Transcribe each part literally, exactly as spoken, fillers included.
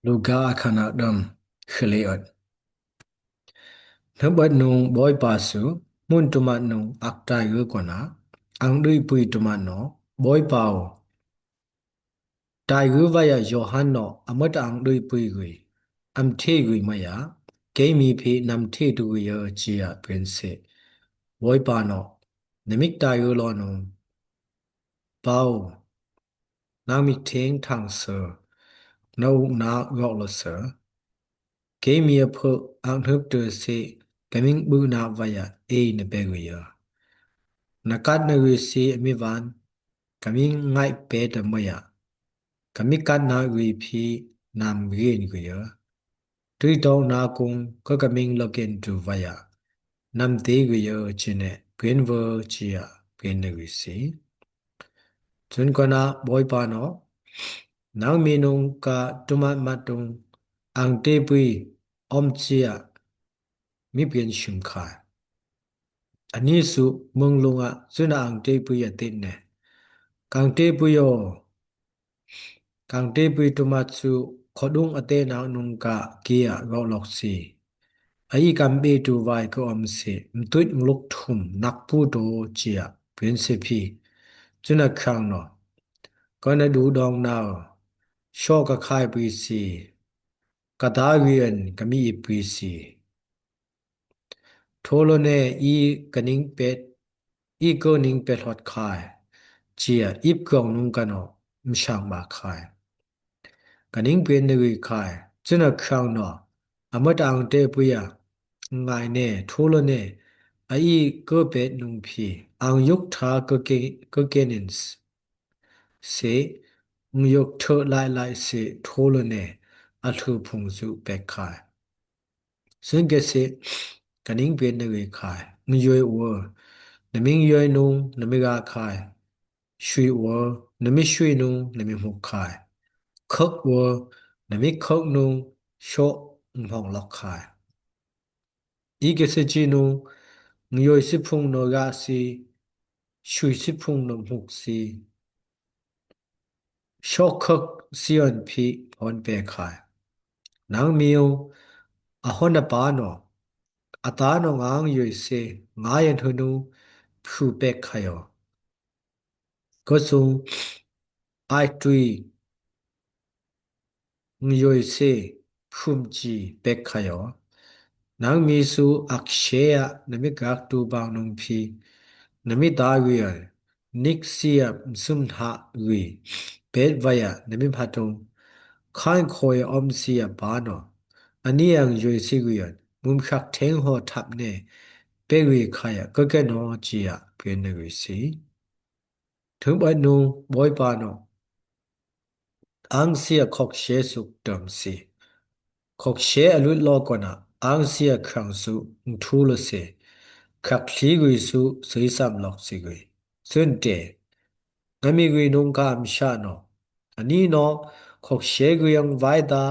Luka akhan akdam, khele ot. Nabad nung Boipa su, mun tumat nung ak tai gø kona, ang dui pui tumat no, Boipa o. Tai gø vaya Yohan no, amat ang dui pui gø, am te gø maya, kei mi pi nam te tu gø ya chia pense. Boipa no, namik tai gø lo nung, Pau, nang mik teng tang sir, na ukna gok lo sir. Kei mi a pho ang hnup tu si, kaming bu na vaya, ei na pe gø ya. Na kat na gø si, ami van, kaming ngai pe ta maya. Kami kat na gø pi nam gen gø ya. Tui tong na kung ka kaming loken tu vaya. Nam te gø ya chine, pin vø chia, pin na gø si. Chun kona Boipa no, nang mi nung ka tumat mat tung, ang te pui, om chia, mi pin shim khai. Ani su mung lung a, chun ang te pui a tin ne. Kang te pui o, Kang te pui tumat su khodung a te nak nung ka kia gok lok si. A i kam be tu vai ka om si, mtut ngluk thum nak pu to chia, pin se pi. Chun a khang no. Kona du dong na o. Sho ka khai pui si. Ka ta gø an kami i pui si. Tholone i kaning pet, i ko ning pet hot khai. Chia ip kong nung kano, mshang ma khai. Kaning pet na gø khai. Chun a khang no, amat ang te pui a. Ngai ne, tholone, a i ko pet nung pi. Ang yuk ta ko ke, ko kenins. Se, ng yuk to lai lai se, tholone, a thu phung su pek khai. Sun ke se, kaning pet na gø khai. Ng yoi o, na ming yoi nung, na mi ga khai. Shui o, na mi shui nung, na mi muk khai. Kok o, na mi kok nung, sho ng hong lok khai. I ke se chi nung, ng yoi si phung no ga si, shui si phung no muk si. Sho kok si on pi hon pe khai. Nang mi o, a hon a pa no, a ta no ngang yoi se, ngai an hunu, phu pek khai o. Ko sung, ai tui, ng yoi se, phum chi pek khai o. Nang mi su ak she a, na mi gak tu bang nung pi, na mi ta gø a, nik si a, msum ha gø, pet vaya, na mi pha tung, khan khoi a om si a pa no, ani ang yoi si gø a, mum khak teng ho thap ne, pe gø khai a, ko ke no chi a, pin na gø si. Thung bat nung Boipa no. Ang sia khok she suk dam si. Khok she a lut lo kona, ang sia khang su ng thu lo se. Khak thli gø su sui sam lok si gø. Sun te. Ngami gø nung ka am sha no. Ani no, khok she gø ang vai ta,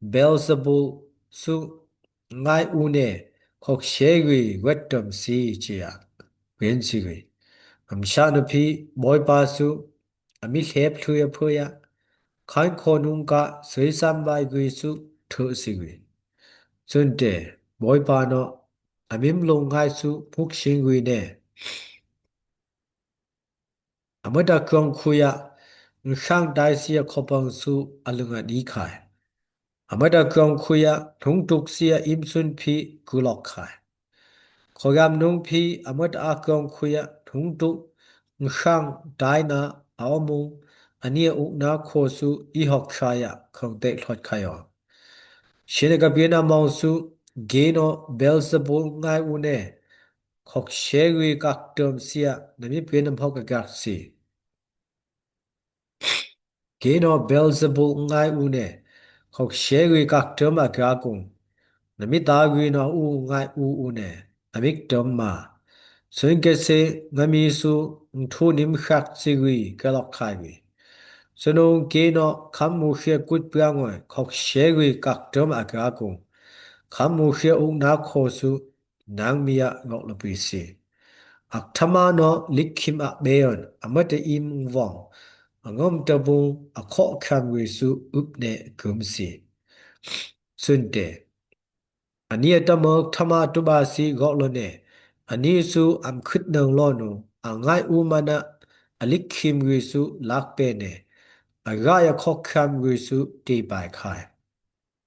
Beelzebul su ngai u ne, khok she gø wet dam si chi a. Wen si gø. Am sha no pi, Boipa su, a mi lhep thlui a phoya. Khan kho nung ka, sui sam vai gø su, thu si gø. Sun te, Boipa no, a mim lung ngai su, muk sing gø ne. A mata kong khuya, ng sang tai sia khopang su, a lung a di khai. A mata kong khuya, thung tuk sia im sun pi, ku lok khai. Khogam nung pi, a mata kong khuya, thung tuk, ng sang tai na, a omung, a nia uk na kho su, i hok khai a, kong te thlot khai o. Sine ka pia na mong su, ge no, Beelzebul ngai u ne, khok she gø kak dam sia, na mi pia na mhok a kak si. Ge no Beelzebul ngai u ne, khok she gø kak dam a kak kung. Na mi ta gø no u ngai u u ne, a mik dam ma. Sun ke se ngami su, ng thu nim khak si gø, ke lok khai gø. Sunung ge no, kham mu khia kut pia ngoi, khok she gø kak dam a kak kung. Kham mu khia uk na kho su, nang mi a ngok lo pi si. Ak thama no lik khim ak beon, a mata im vong, a ngom ta bung, a kho kham gø su up ne gum si. Sunte. Ani a tama, tama tuba si gok lone. Ani su am khut nang lo nu. A ngai u mana a likkhim gui su lak pe ne. A gai a khok kham gui su te bai khai.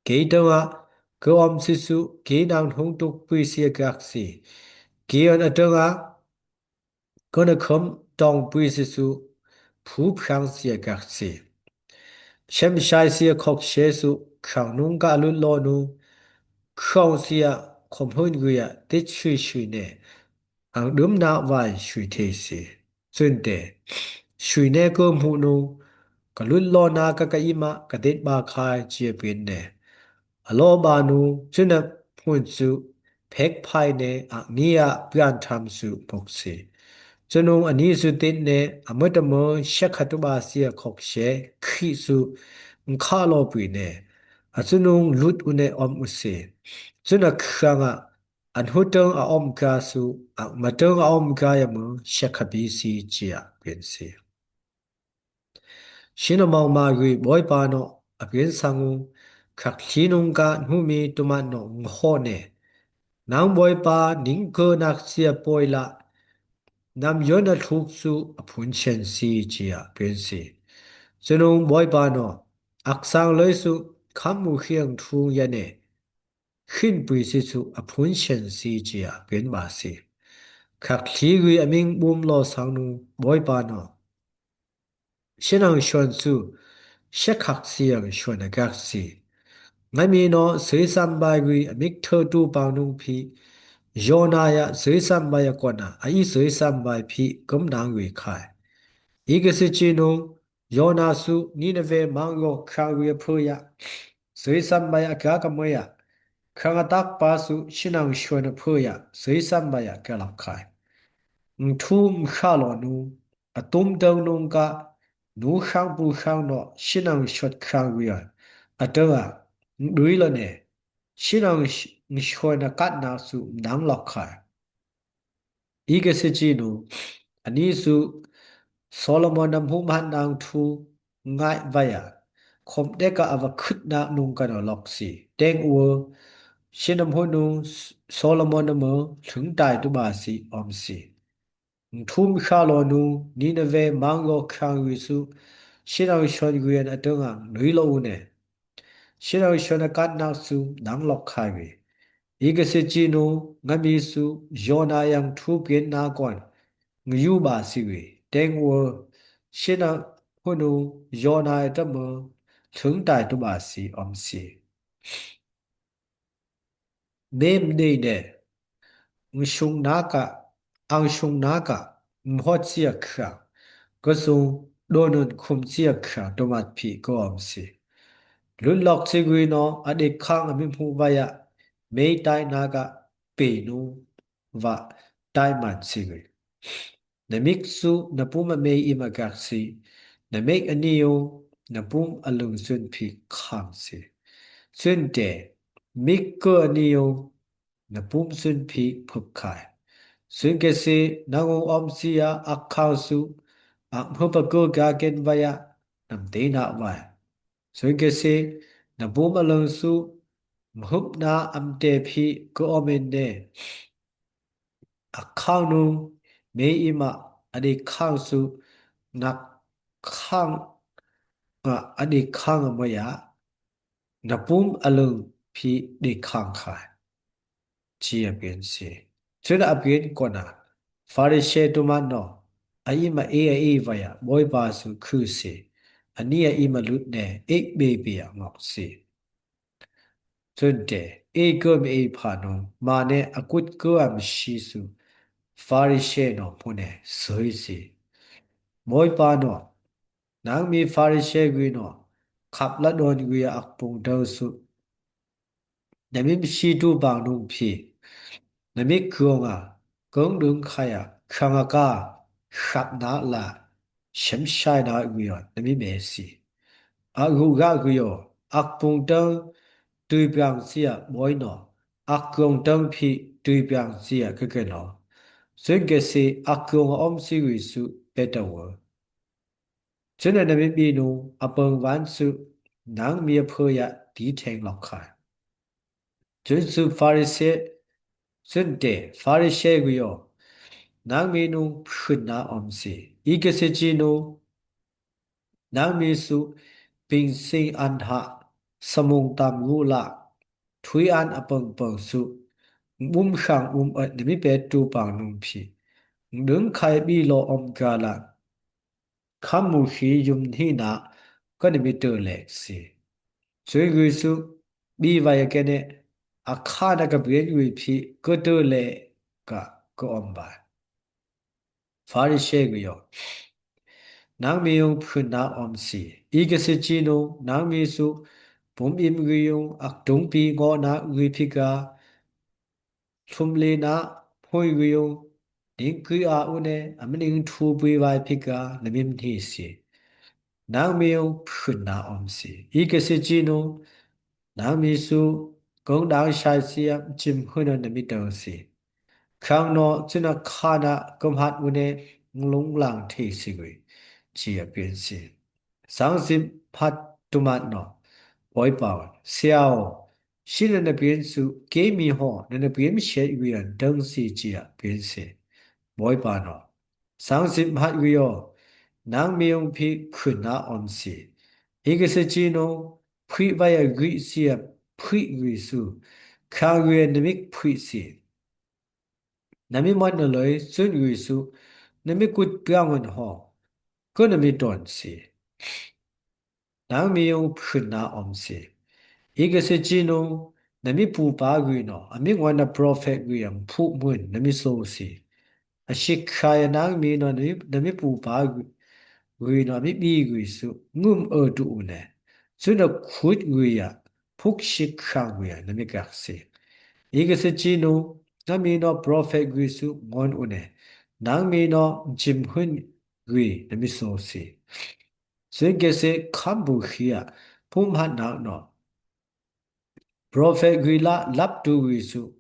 Kei tang a, kei om si su, kei nang hung tuk pui si a gak si. Kei an a tang a, kona khom tong pui si su, phu phang si a gak si. Shem shai si a khok she su, khang nung ka lut lo nu, khong si a, khom hun gui a, tit shui shui ne, ang dum na vai shui te si. Sunte, shui ne ko mu nu, ka lut lo na ka ka ima, ka tit ba khai chi a pin ne. A lo ba nu, chuna phun su, phek phai ne, ak ni a pian tham su pok si. Chunung ani su tit ne, a mata mo, shek ha tuba si a khok she, khi su, ng kha lo pui ne. A chunung lut u ne om u si. Chuna khang a, an hu tang a om ka su, ak ma tang a om ka ya mo, shek ha bi si chi a pin si. Shin a mong ma gui boipa no, a pin sang u, khak thi nung ka, nu mi tuma no, ng ho ne. Nang boipa, ning ko nak si a poi la, nam yon a thuk su, a phun shen si chi a pin si. Chunung boipa no, ak sang loi su, kham mu khiang thung ya ne. Khin pui si su, a phun shen si chi a pin ba si. Khak thi gui a ming bum lo sang nu, boipa no. Shin ang shon su, shek hak si ang shon a gak si. Ngai mi no, sui sam bai gui, a mik tho tu pang nung phi. Yona ya, sui sam bai a kona, a i sui sam bai phi, kum nang gui khai. I ka si chi nu, Yona su, Nineveh mang yo khang gui a phu ya. Sui sam bai a ka ka mo ya. Khang a tak pa su, shin ang shon a phu ya, sui sam bai a ka lak khai. Ng thu m kha lo nu, a tum tang nung ka, nu khang pu khang no, shin ang shot khang gui a. A tang a, ng dui lo ne, shin ang sh-, ng shon a kat na su, ng dang lak khai. I ka si chi nu, ani su, Solomon a mhu man nang thu, ngai vai a. Khom dek a a va khut na nung ka no lok si. Teng u, shin a mhu nu, S-, Solomon a mo, lhung tai tuba si, om si. Ng thu m kha lo nu, Nineveh mang yo khang gui su, shin ang shon gui an a tang a, nui lo u ne. Shin ang shon a kat na su, dang lok khai gui. I ka si chi nu, ngai mi su, Yona yang thu pin na kon, ng yu ba si gui. Teng u, shin a mhu nu, Yona a tama, lhung tai tuba si, om si. Mem dei ne, ng shung na ka, ang shung na ka, m hot si a khang, ka sung, do nun khum si a khang, tumat phi ka om si. Lut lok si gui no, a dek khang a mi mhu vai a, mei tai na ka, pe nu, va, tai man si gui. Na mik su, na pum a mei im a gak si, na mik a ni u, na pum a lung sun phi khang si. Sunte, mik ko a ni u, na pum sun phi phup khai. Sun ke si, nang u om si a, ak khang su, ak mhup a ko ka ken vai a, nam te na vai. Sun ke si, na pum a lung su, mhup na am te phi ko om en ne. A khang nu, mei im a, a dek khang su, na khang, a, a dek khang a mo ya, na pum a lung phi dek khang khai. Chi a pin si. Chun a pin kona, Pharisee tumat no, a im a e a e vai a, boipa su khu si, ani a im a lut ne, e be be a ngok si. Chun te, e ko m e pha nu, ma ne a kut ko am shi su, Pharisee no mhu ne, soi si. Boipa no, nang mi Pharisee gui no, khap la don gui a ak pung tang su. Na mim shi tu bang nung phi. Na mik kong a, kong dung khai a, khang a ka, khap na la, shem shai na gui a, na mim e si. A gu ga gui o, ak pung tang, tui piang si a, boi no, ak kong tang phi, tui piang si a, ke ke no. Sun ke si, ak kong a om si gui su, pe ta wo. Chun a na mim i nu, a pang van su, nangmi a phaya di theng lok kha. Chun su Farise, chun te Farise gui yo, nangmi nung phunna om si. Ikese chi nung, nangmi su pingsing an ha samung tam gu la, thui an a pangpang su um sang um at nami pet tu pang nung pi, dung khai bi lo om ga la, khamu hi yum hina ka nami tu lek si. Chun gui su bi vai a kene a kha na ka bien gui pi ka tu le ka ka om ba. Farise gui yo, nangmi yung phunna om si. Ikese chi nung, nangmi su pum im gui yung ak tung pi ngo na gui pi ga, thum le na phui gui yung, ning gui a une, a mi ning thu pui vai pi ga, na mim ni si. Nangmi yung phunna om si. Ikese chi nung, nangmi su kong dang shai si a chim hun a nami tang si. Khang no chun a kha na ka mhat une lung lang thei si gui. Chi a pin si. Sang sim phat tu mat no. Boipa, siao. Shi na na pin su, ke mi ho, na na pin shet gui an dang si chi a pin si. Boipa no. Sang sim phat gui yo. Nangmi yung pi phunna om si. Ikese chi nung, phui vai a gui si a phui gui su. Khang gui a nami phui si. Nami man na loi, chun gui su. Nami kut piang an ho. Ka nami ton si. Nangmi yung phunna om si. Ikese chi nung, nami pupa gui no, a mi ngwan a prophet gui ang phu mun, nami so si. A shikha ya nangmi no, nami, nami pupa gui, gui no, a mi bi gui su, ngum a tu une. Chun a kut gui ya, phuk shikha gui ya, nami kak si. Ikese chi nung, nangmi no prophet gui su, ngon une. Nangmi no jim hun gui, nami so si. Chun kese khambu hi a, pum hat nak no. Prophet gui la lap tu gui su,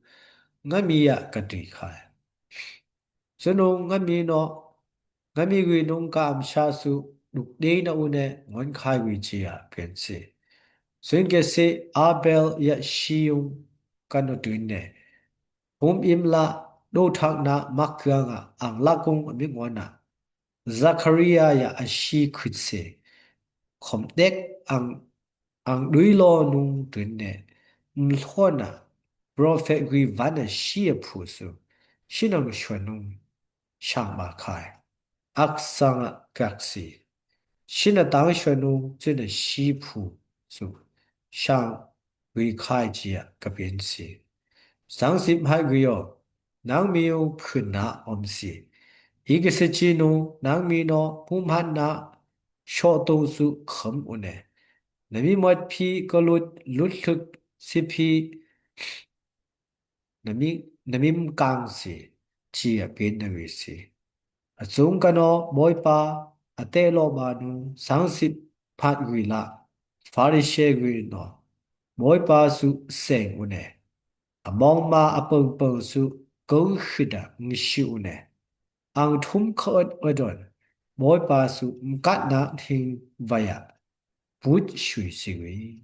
ngami a ka tui khai. Chun nung ngami no, ngami gui nung ka am sha su, duk dei na une, ngon khai gui chi a pin si. Chun kese Abel ya shi yung ka no tun ne. Pum im la, do thak na mak kang a, ang la kung a mi ngon a. Zakaria ya a shi kut se. Khom dek ang, ang dui lo nung tun ne. Mlhon a, prophet gui van a shi a phu su. Shi nang shwa nung shang ma khai. Ak sang a kak si. Shi na tang shwa nung chun a shi phu su. Shang gui khai chi a ka pin si. Sang sim hai gui yo. Nangmi yung phunna om si. Ikese chi nung, nangmi no, pum hat na, sho to su kham une. Nami mat pi ka lut, lut lhuk si pi, nami, nami mkang si, chi a pin na gui si. A chung ka no, boipa, a te lo ba nung, sang sim phat gui la, Farise gui no, boipa su seng une. A mong ma a pang pang su, kong hida ngi shi une. Ang thum ka ot ot on, boipa su mkat na thing vaya, put shui si gui.